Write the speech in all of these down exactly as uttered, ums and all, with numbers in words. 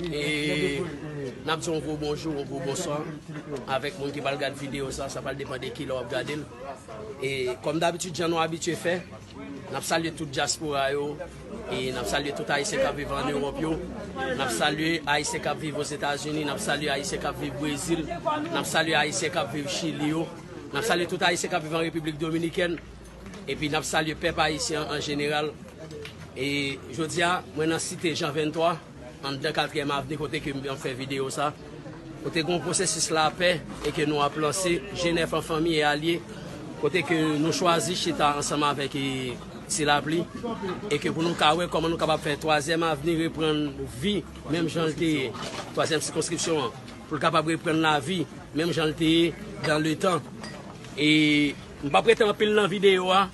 E n ap di yon gwo bonjou, yon gwo bonswa avèk moun ki pral gad videyo sa, sa pral depann de kilè w ap gade l. E kòm dabitid, jan nou abitye fè, n ap salye tout dyaspora yo, e n ap salye tout Ayisyen k ap viv ann Ewòp yo, n ap salye Ayisyen k ap viv Ozetazini, n ap salye Ayisyen k ap viv Brezil, n ap salye Ayisyen k ap viv Chili yo, n ap salye tout Ayisyen k ap viv an Repiblik Dominikèn, epi n ap salye pèp ayisyen an jeneral. E jodi a, mwen nan site Jan venntwa, anndan katriyèm avni kote ke m ap fè videyo sa, kote gen yon pwosesis lapè e ke nou ap lanse, G nèf an fanmi e alye, kote ke nou chwazi chita ansanm avèk, e, Ti Lapli, e ke pou nou ka wè kòman nou kapab fè twazyèm avni reprann vi menm jan l te ye, twazyèm sikonskripsyon an, pou l kapab reprann lavi menm jan l te ye dan letan. E m p ap rete anpil nan videyo a.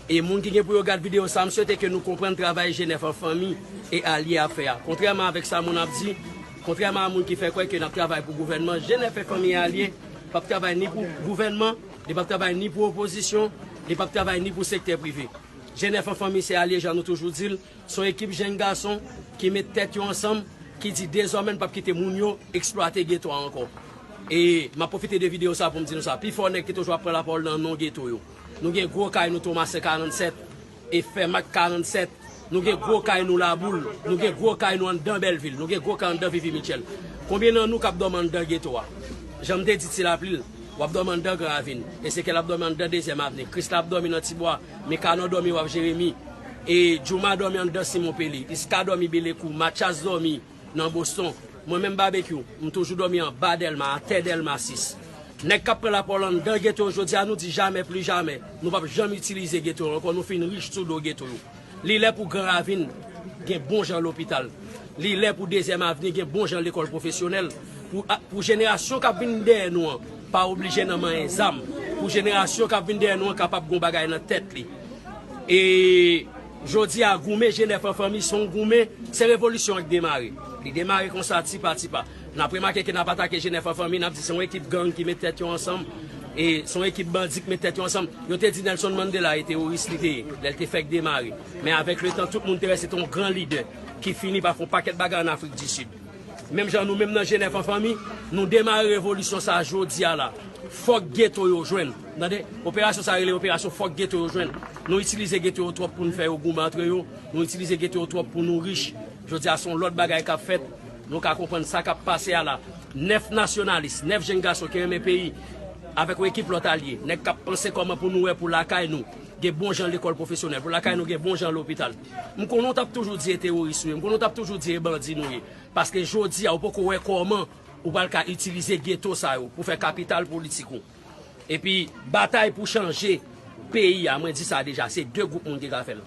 E moun ki gen pou yo gad videyo sa, m swete ke nou konprann travay G nèf an fanmi e alye ap fè a. Kontrèman avèk sa moun ap di, kontrèman a moun ki fè kwè ke n ap travay pou gouvènman, G nèf an fanmi e alye p ap travay ni pou gouvènman, li p ap travay ni pou opozisyon, li p ap travay ni pou sektè prive. G nèf an fanmi se alye, jan nou toujou di l, se yon ekip jenn gason ki met tèt yo ansanm, ki di dezòmè n p ap kite moun yo eksplwate geto a ankò. E m ap pwofite de videyo sa pou m di nou sa. Pifò nèg ki toujou ap pran lapawòl nan non geto yo. Nou gen gwo kay nou Tomasen karannsèt, e Fèmak karannsèt. Nou gen gwo kay nou Laboul. Nou gen gwo kay nou anndan Bèlvil. Nou gen gwo kay anndan Vivi Mitchell. Konbyen nan nou k ap dòmi anndan geto a? Jan m te di Ti Lapli, w ap dòmi anndan Gran Ravin. Ezekyèl ap dòmi anndan Dezyèm Avni. Krisla ap dòmi nan Tibwa. Mikano dòmi Waf Jeremi. E Djouma dòmi anndan Simon Pele. Iska dòmi Belekou. Matyas dòmi nan Boston. Mwen menm Babekyou, m toujou dòmi anba Dèlma, atè Dèlma sis. Nèg k ap pran lapawòl anndan geto yo jodi a, nou di jamè pli jamè. Nou p ap janm itilize geto yo ankò, nou fin rich sou do geto yo. Li lè pou Gran Ravin gen bon jan lopital. Li lè pou Dezyèm Avni gen bon jan lekòl pwofesyonèl. Pou, a, pou jenerasyon k ap vin dèyè nou an, pa oblije nan manyen zam. Pou jenerasyon k ap vin dèyè nou an kapab gen yon bagay nan tèt li. E jodi a, goumen G nèf an fanmi, se yon goumen, se revolisyon an k demare. Li demare konsa, ti pa, ti pa. N ap remake ke n ap atake G nèf an fanmi, n ap di se yon ekip gang ki met tèt yo ansanm, e se yon ekip bandi ki met tèt yo ansanm. Yo te di Nelson Mandela e teworis li te ye, lè l te fèk demare. Men avèk letan, tout moun te wè se te yon gran lidè ki fini pa fè yon pakèt bagay ann Afrik di Sid. Menm jan nou menm nan G nèf an fanmi, nou demare revolisyon sa a jodi a la. Fòk geto yo jwenn. Tande? Operasyon sa a rele operasyon fòk geto yo jwenn. Nou itilize geto yo twòp pou n fè yo goumen antre yo. Nou itilize geto yo twòp pou nou rich. Jodi a se yon lòt bagay k ap fèt. Nou ka konprann sa k ap pase a la. Nèf nasyonalis, nèf jenn gason ki renmen peyi, avèk yon ekip lòt alye. Nèg k ap panse kòman pou nou wè pou lakay nou gen bon jan lekòl pwofesyonèl, pou lakay nou gen bon jan lopital. M konnen w t ap toujou di e teworis ou ye, m konnen w t ap toujou di e bandi nou ye. Paske jodi a, ou poko wè kòman ou pral ka itilize geto sa yo pou fè kapital politik ou. Epi, batay pou chanje peyi a, mwen di sa deja, se de gwoup moun ki ka fè l.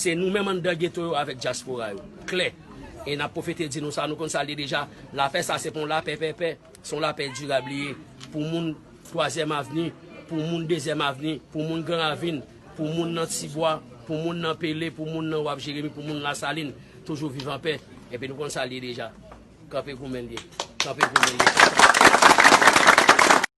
Se nou menm anndan geto yo avèk dyaspora yo. Klè. E n ap pwofite di nou sa, nou konn sa l ye deja. Lapè sa, se pa yon lapè pèpè, se yon lapè dirab li ye. Pou moun Twazyèm Avni, pou moun Dezyèm Avni, pou moun Gran Ravin, pou moun nan Tibwa, pou moun nan Pele, pou moun nan Waf Jeremi, pou moun Lasalin, toujou viv an pè. Epi nou konn sa l ye deja. Kanpe goumen l ye. Kanpe goumen l ye.